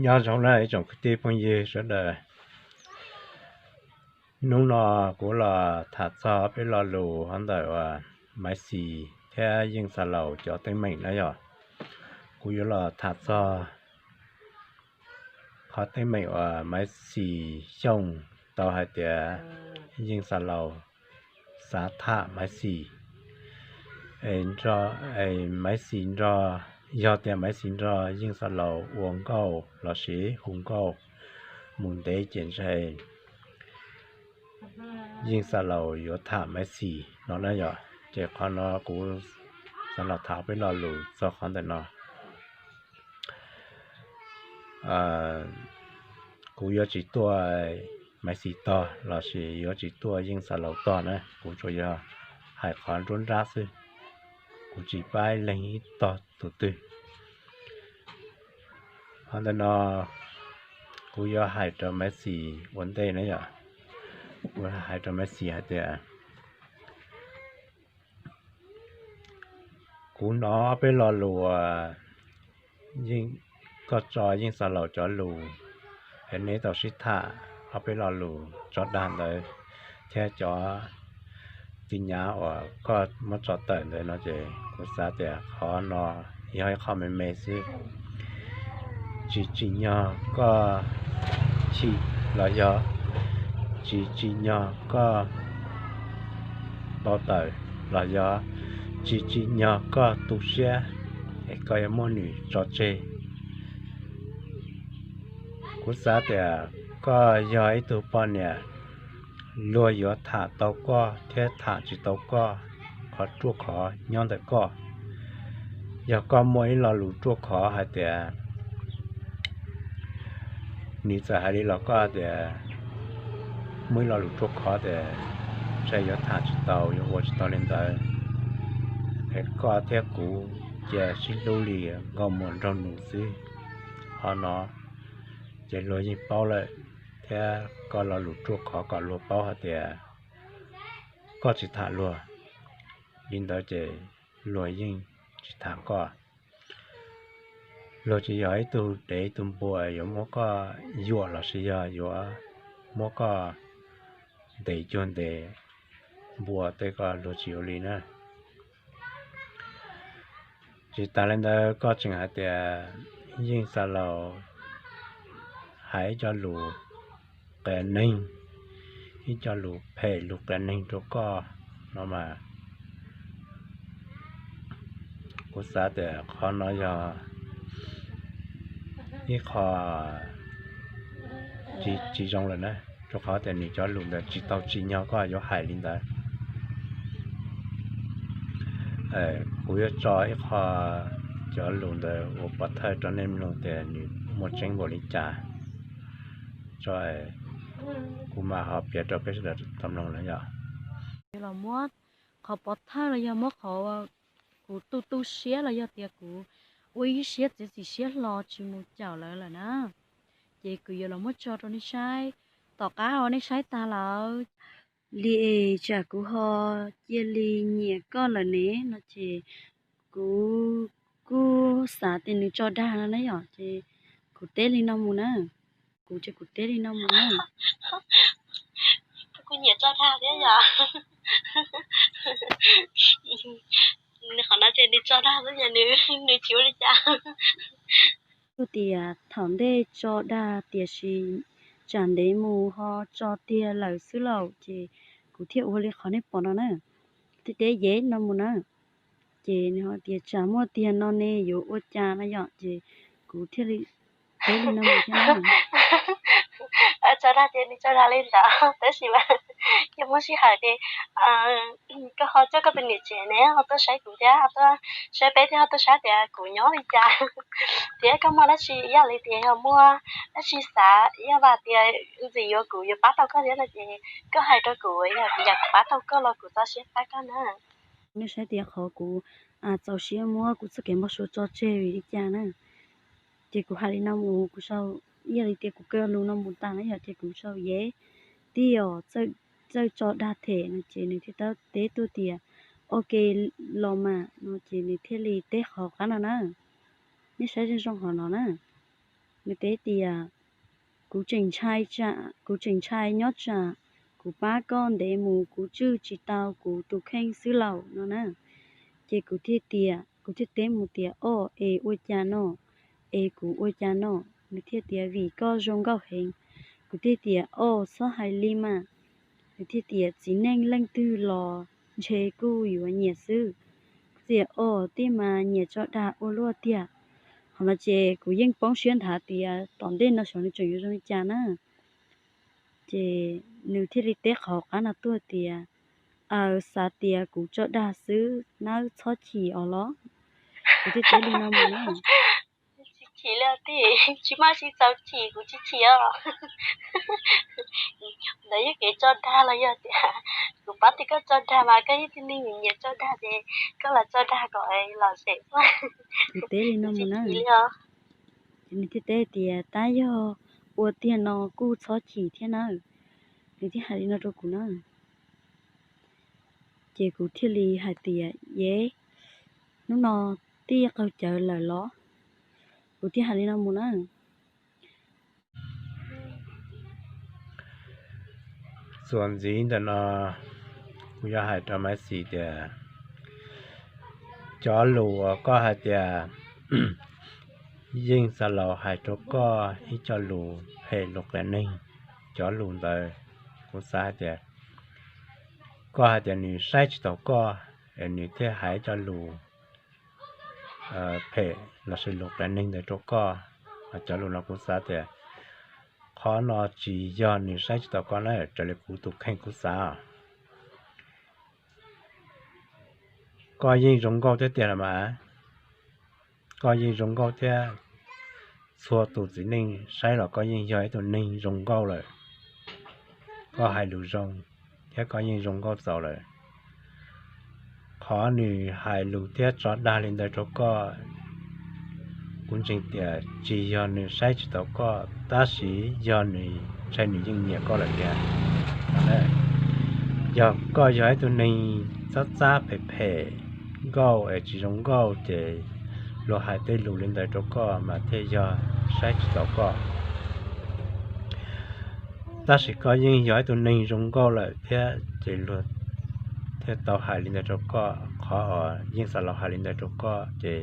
Nyob zoo na ib tsoom kwv tij phooj ywg sawv daws. Hnub no kuv los tham txog peb lo lus hov ntawm uas Maiv Xis thiab Yeej Xa Laus cov teeb meem na yog. Kuv yuav los tham txog qhov teeb meem uas Maiv Xis Xyooj tau hais tias Yeej Xa Laus xav tham Maiv Xis. Maiv Xis nrog, yog tias Maiv Xis nrog Yeej Xa Laus ua nkauj lossis hu nkauj mus ntev ces ntshe Yeej Xa Laus yuav tham Maiv Xis no na yog. Ces qhov no kuv xav los tham peb lo lus txog qhov ntawm no. Kuv yuav tsis tuaj Maiv Xis tog lossis yuav tsis tuaj Yeej Xa Laus tog na, kuv tsuas yog hais qhov nruab nrab xwb, kuv tsis pab leeg ib tog tus twg. Qhov ntawm no kuv yuav hais rau Maiv Xis ua ntej na yom. Kuv hais rau Maiv Xis hais tias, kuv hnov ob peb lo lus, koj tso Yeej Xa Laus cov lus, es neb tau sib tham ob peb lo lus tso dag ntawd thiab cov tij nyab uas koj muab tso tawm ntawd no ces kuv xav tias qhov no yog ib qho me me xwb. Tsis tsim nyog koj chim los yog tsis tsim nyog koj tau tawm los yog tsis tsim nyog koj tu siab es koj yuav muab nws tso tseg. Kuv xav tias koj yog ib tug poj niam, luag yuav tham tau koj thiab tham tsis tau koj, qhov ruaj khov nyob ntawm koj. Yog koj muaj ib lo lus ruaj khov hais tias, nws txawm hais li los koj tias muaj ib lo lus ruaj khov tias ntshe yuav tham tsis tau, yuav ua tsis tau li ntawd, es koj thiab kuv cia sib hlub li nkauj muam nraug nus xwb. Qhov no ces luag yeej paub lawm, thiab koj lo lus ruaj khov kom luag paub hais tias koj tsis tham luag, li ntawd ces luag yeej tsis tham koj. Luag tsis yog ib tug dev ib tug npua yuav muab koj yuam lossis yog yuav muab koj ntes cuag ntes npua tej, koj luag tsis ua li na. Tsis tas li ntawd koj tseem hais tias Yeej Xa Laus hais ib co lus qias neeg, ib co lus phem lus qias neeg rau koj no mas, kuv xav tias qhov no yog ib qho tsis zoo lawm na, rau qhov tias nws cov lus ntawd tsis tau tsim nyog koj yuav hais li ntawd. Kuv yuav tso ib qho cov lus ntawd ua pov thawj rau nej mloog tias nws muaj tseeb npaum li cas, tso kuv mam ho piav rau peb sawv daws tau mloog na yom. Los muab qhov pov thawj los yog muab qhov kuv tu tu siab los yog tias kuv ua ib siab txiav txim siab hlo tsis mus caum lawv lawm na, ces kuv yuav los muab tso rau nej saib. Tom qab uas nej saib tag lawm, li es tsam kuv ho cia li nyiam koj lawm ne no ces kuv kuj xav tias nws tso dag no na yom, ces kuv teb li no mus na. Kuv ces kuv teb li no mus na. Kuv nyiam tso dag thiab yom. Qhov no ces nws tso dag xwb, nws tsis ua li cas. Kuv tias thaum ntej tso dag tiam sis tsam ntev mus ho tso tiag lawm xwb lauj, ces kuv thiaj ua li qhov nej pom no na. Thiaj teb yev no mus na. Ces nws ho tias tsam muaj tiag no ne yuav ua cas no yom, ces kuv thiaj li teb li no mus thiab na. Tso dag ces nws tso dag li ntawd tab sis mas yog muaj sij hawm ces koj ho coj koj tus niam tsev ne ho tuaj saib kuv thiab ho tuaj saib peb thiab ho tuaj saib tias kuv nyob li cas, thiab koj muaj dab tsi ib yam li tias yog muaj dab tsi xav ib yam tias ntxim yuav kuv yuav pab tau koj thiab no ces koj hais rau kuv, yam kuv pab tau koj los kuv txaus siab pab koj na. Nej saib tias qhov kuv txaus siab muab kuv txoj kev npau suav tso tseg vim li cas na. Ces kuv hais li no mus, kuv sau ib yam li tias kuv kaw lus no mus tas na yom, ces kuv sau yev, tij os, txawj tso dag them no ces nws thiaj teb tuaj tias ok los mas no ces nws thiaj li teb qhov qab no na. Nej saib zoo zoo qhov no na. Nws teb tias, kuv tseem ntshai tsam, kuv tseem ntshai nyob tsam kuv pab koj ntev mus kuv tswj tsis tau kuv tus kheej xwb lauj no na. Ces kuv thiaj tias, kuv thiaj teb mus tias, o, es ua cas no? Es kuv ua cas no? Nws thiaj tias, vim koj zoo nkauj heev. Kuv thiaj tias, o, txhob hais li mas. Nws thiaj tias, txiv neej leej twg los ntshe kuj yuav nyiam xwb. Kuv tias, o, tij mas nyiam tso dag ua luaj tiag. Qhov no ces kuv yeej poob siab nthav tias tom ntej no xyov nws tseem yuav zoo li cas na. Ces nws thiaj li teb qhov qab no tuaj tias, aws, xav tias kuv tso dag xwb nawb, txhob chim os los. Kuv thiaj teb li no mus na. Tsis chim li tij, tsis muaj tsis txaus chim, kuv tsis chim os. Ntawd yog kev tso dag los yog tias kuv pab tias koj tso dag mas koj yog tib neeg nyiam tso dag ces koj los tso dag kom lom zem. Kuv teb li no mus na. Ces nws thiaj teb tias, tab yog ua tiag no kuj txhob chim thiab na. Nws thiaj hais li no rau kuv na. Ces kuv thiaj li hais tias, yev, hnub no tij qaug cawv lawm los? Kuv thiaj hais li no mus na. Txuas ntxiv ntawm no kuv yuav hais rau Maiv Xis tias, cov lus uas koj hais tias Yeej Xa Laus hais rau koj ib co lus phem lus qias neeg, cov lus ntawd kuv xav hais tias koj hais tias nws saib tsis taus koj es nws thiaj hais cov lus phem lossis lus qias neeg ntawd rau koj. Cov lus no kuv xav tias qhov no tsis yog nws saib tsis taus koj na, raws li kuv tus kheej kuv xav. Koj yeej zoo nkauj thiab tiag los mas, koj yeej zoo nkauj thiab, txhua tus txiv neej saib los koj yeej yog ib tug neeg zoo nkauj lawm. Koj hais lus zoo thiab koj yeej zoo nkauj txaus lawm. Qhov nws hais lus thiab tso dag li ntawd rau koj, kuv ntseeg tias tsis yog nws saib tsis taus koj, tab sis yog nws ntshai nws yeej nyiam koj lawm tiag. Yog koj yog ib tug neeg txab txab phem phem nkauj es tsis zoo nkauj ces luag hais tej lus li ntawd rau koj mas thiaj yog saib tsis taus koj. Tab sis koj yeej yog ib tug neeg zoo nkauj lawm thiab ces luag thiaj tau hais li ntawd rau koj. Qhov uas Yeej Xa Laus hais li ntawd rau koj ces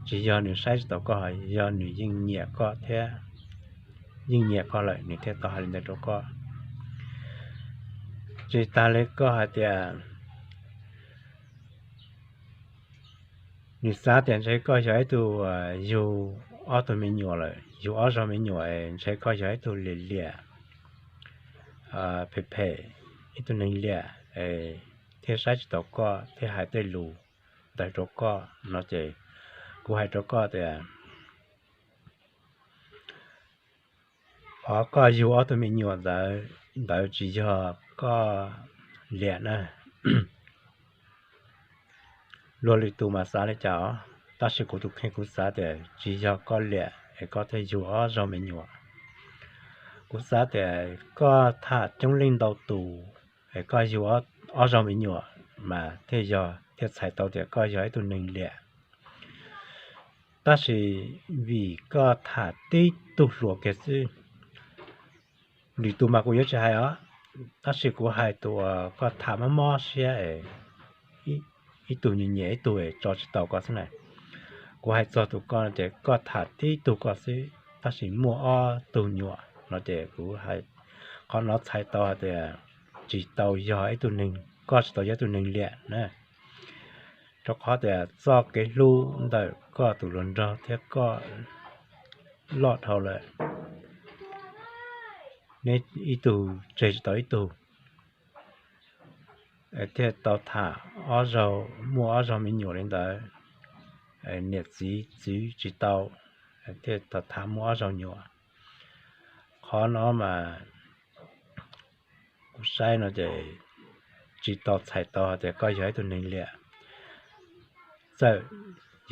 tsis yog nws saib tsis taus koj, yog nws yeej nyiam koj thiab, yeej nyiam koj lawm nws thiaj tau hais li ntawd rau koj. Tsis tas li koj hais tias nws xav tias ntshe koj yog ib tug yug ob tug me nyuam lawm, yug ob zaug me nyuam es ntshe koj yog ib tug liam liam, phem phem, ib tug neeg liam, thiaj saib tsis taus koj thiaj hais tej lus ntawd rau koj no ces kuv hais rau koj tias qhov koj yug ob tug me nyuam ntawd, ntawd tsis yog koj liam na. Luag lwm tus mas xav li cas os, tab sis kuv tus kheej kuv xav tias tsis yog koj liam es koj thiaj yug ob zaug me nyuam. Kuv xav tias koj tham coob leej ntau tus es koj yug ob zaug me nyuam mas thiaj yog, thiaj txhais tau tias koj yog ib tug neeg liam. Tab sis vim koj tham tib tug hluas kiag xwb, lwm tus mas kuv yuav tsis hais os, tab sis kuv hais tus uas koj tham mob mob siab es ib tug nyiam nyiam ib tug es tso tsis tau koj xwb na. Kuv hais txog tus koj no ces koj tham tib tug koj xwb tab sis muaj ob tug nyuam no ces kuv, qhov no txhais tau hais tias tsis tau yog ib tug neeg, koj tsis tau yog ib tug neeg liam na. Rau qhov tias txoj kev hlub ntawm koj tus hluas nraug thiab koj loj dhau lawm, neb ib tug tseg tsis tau ib tug, thiaj tau tham ob zaug, muaj ob zaug me nyuam li ntawd, niam txiv txwv tsis tau, thiaj tau tham muaj ob zaug nyuam. Qhov no mas kuv saib no ces tsis tau txhais tau hais tias koj yog ib tug neeg liam. Txawm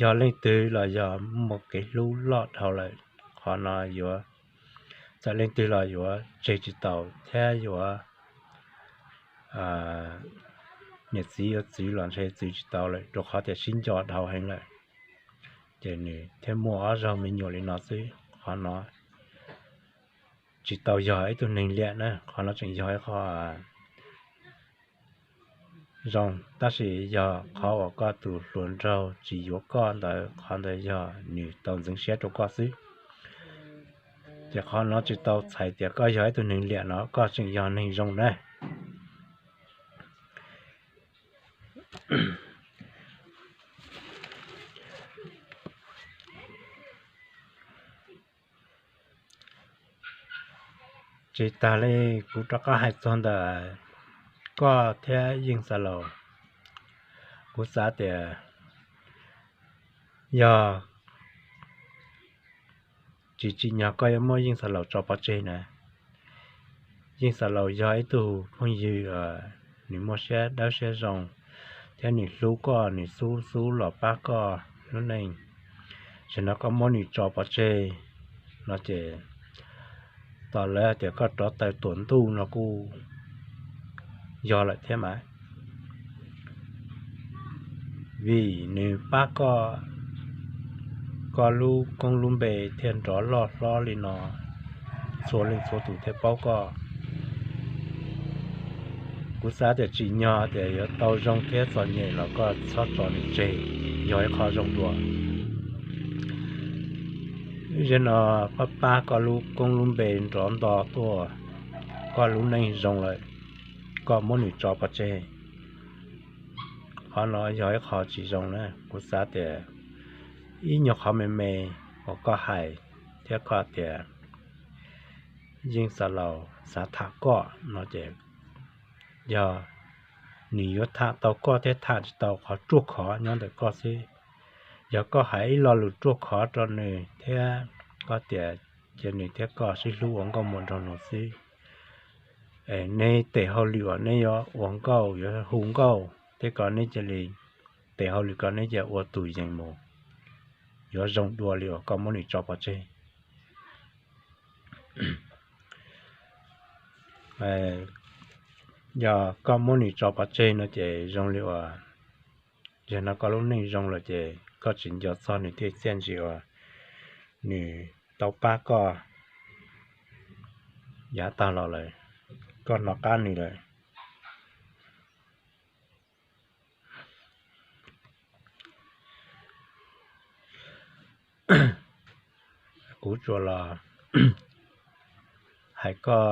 yog leej twg los yog muaj kev hlub loj dhau lawm, qhov no yuav, txawm leej twg los yuav tseg tsis tau thiab yuav, niam txiv yuav txwv los ntshe txwv tsis tau lawm rau qhov tias sib nco dhau heev lawm. Ces nws thiaj muaj ob zaug me nyuam li no xwb. qhov no tsis tau yog ib tug neeg liam na, qhov no tseem yog ib qho zoo, tab sis yog qhov uas koj tus hluas nraug tsis yuav koj ntawd, qhov ntawd yog nws tau ntxeev siab rau koj xwb. Ces qhov no tsis tau txhais tias koj yog ib tug neeg liam no, koj tseem yog neeg zoo na. Tsis tas li, kuv rov qab hais txog ntawm koj thiab Yeej Xav Laus, kuv xav tias yog tsis tsim nyog koj yuav muab Yeej Xav Laus tso pov tseg na. Yeej Xav Laus yog ib tug phooj ywg, nws muaj siab dawb siab zoo, thiab nws hlub koj, nws xub xub los pab koj lub neej. Tam sim no koj muab nws tso pov tseg no ces tos lawv tias koj rov taw tuam ntuj no kuj yog lawm thiab mas, vim nws pab koj, koj lub koob lub npe thiaj nrov loj hlob li no, txhua leej txhua tus thiaj paub koj. Kuv xav tias tsim nyog tias yuav tau zoo thiab txom nyem los koj txhob tso nws tseg, yog ib qho zoo dua. Zaum no pab pab koj lub koob lub npe nrov nto tuaj, koj lub neej zoo lawm, koj muab nws tso pov tseg, qhov no yog ib qho tsis zoo na. Kuv xav tias ib nyuag qhov me me uas koj hais thiab koj tias Yeej Xav Laus xav tham koj no ces yog nws yuav tham tau koj thiab tham tsis tau qhov ruaj khov nyob ntawm koj xwb. Yog koj hais ib lo lus ruaj khov rau nws thiab koj tias cia nws thiab koj sib hlub ua nkauj muam nraug nus xwb, es neb tes hauj lwm uas neb yuav ua nkauj yuav hu nkauj thiab ko neb cia li tes hauj lwm ko neb cia ua tus yees mus, yuav zoo dua li uas koj muab nws tso pov tseg. Yog koj muab nws tso pov tseg no ces zoo li uas yog no koj lub neej zoo lawm ces koj tsis nco txog nws tej txiaj ntsig uas nws tau pab koj yav tag los lawm, koj hnov qab nws lawm. Kuv tsuas los hais koj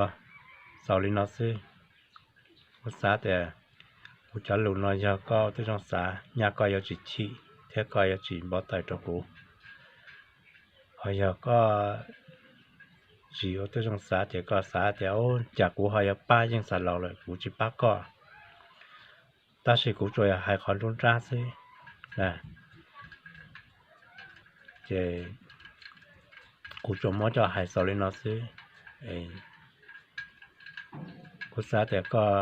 xaus li no xwb. Kuv xav tias kuv cov lus no yog koj tej zoo xav nyaj koj yuav tsis chim thiab koj yuav tsis npau taws rau kuv. Ho yog koj tsis ua tej zoo xav ces koj xav tias cas kuv ho yuav pab Yeej Xav Laus lawm kuv tsis pab koj. Tab sis kuv tsuas yog hais qhov nruab nrab xwb na, ces kuv tsuas muab coj hais xaus li no xwb. Kuv xav tias koj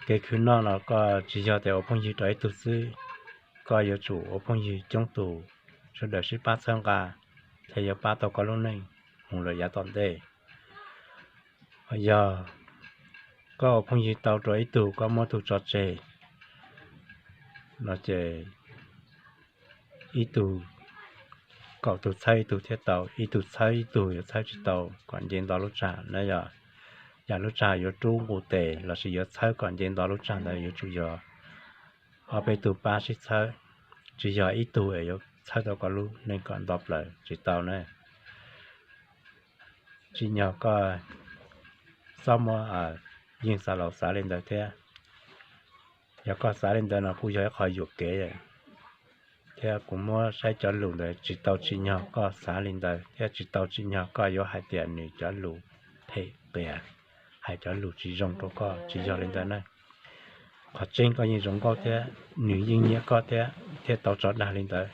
kev khwv noj no koj tsis yog tias ua phooj ywg rau ib tug xwb, koj yuav tsum ua phooj ywg coob tus, sawv daws sib pab txhawb nqa thiaj yuav pab tau koj lub neej mus lawm yav tom ntej. Ho yog koj ua phooj ywg tau rau ib tug koj muab tus tso tseg no ces ib tug, kaum tug txhawb ib tug thiaj tau, ib tug txhawb ib tug yuav txhawb tsis tau kom nce nto lub tsag na. Yog yam lub tsag yuav rub nqus tes lossis yuav txhawb kom nce nto lub tsag ntawd yuav tsum yog ob peb tug pab sib txhawb, tsis yog ib tug es yuav txhawb tau koj lub neej kom nto plaws tsis tau na. Tsim nyog koj txhob muab Yeej Xav Laus xav li ntawd thiab. Yog koj xav li ntawd no kuj yog ib qho yuam kev, thiab kuv muab saib cov lus ntawd tsis tau tsim nyog koj xav li ntawd thiab tsis tau tsim nyog koj yuav hais tias nws cov lus phem qias, hais cov lus tsis zoo rau koj, tsis yog li ntawd na. Qhov tseeb koj yeej zoo nkauj thiab nws yeej nyiam koj thiab thiaj tau tso dag li ntawd.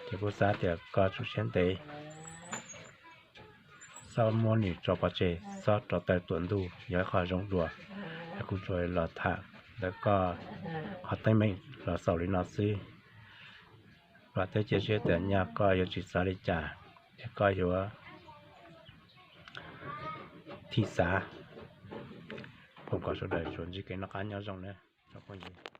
Ces kuv xav tias koj tsum siab ntev, txhob muab nws tso pov tseg, txhob rov taw tuam ntuj yog ib qho zoo dua. Es kuv tsuas los tham ntawm koj qhov teeb meem los xaus li no xwb. Vam thiab cia siab tias nyaj koj yuav tsis xav li cas, es koj yuav thim xav. Foom kom sawv daws tsuas ntsib kev noj qab nyob zoo nawb tsoom phooj ywg.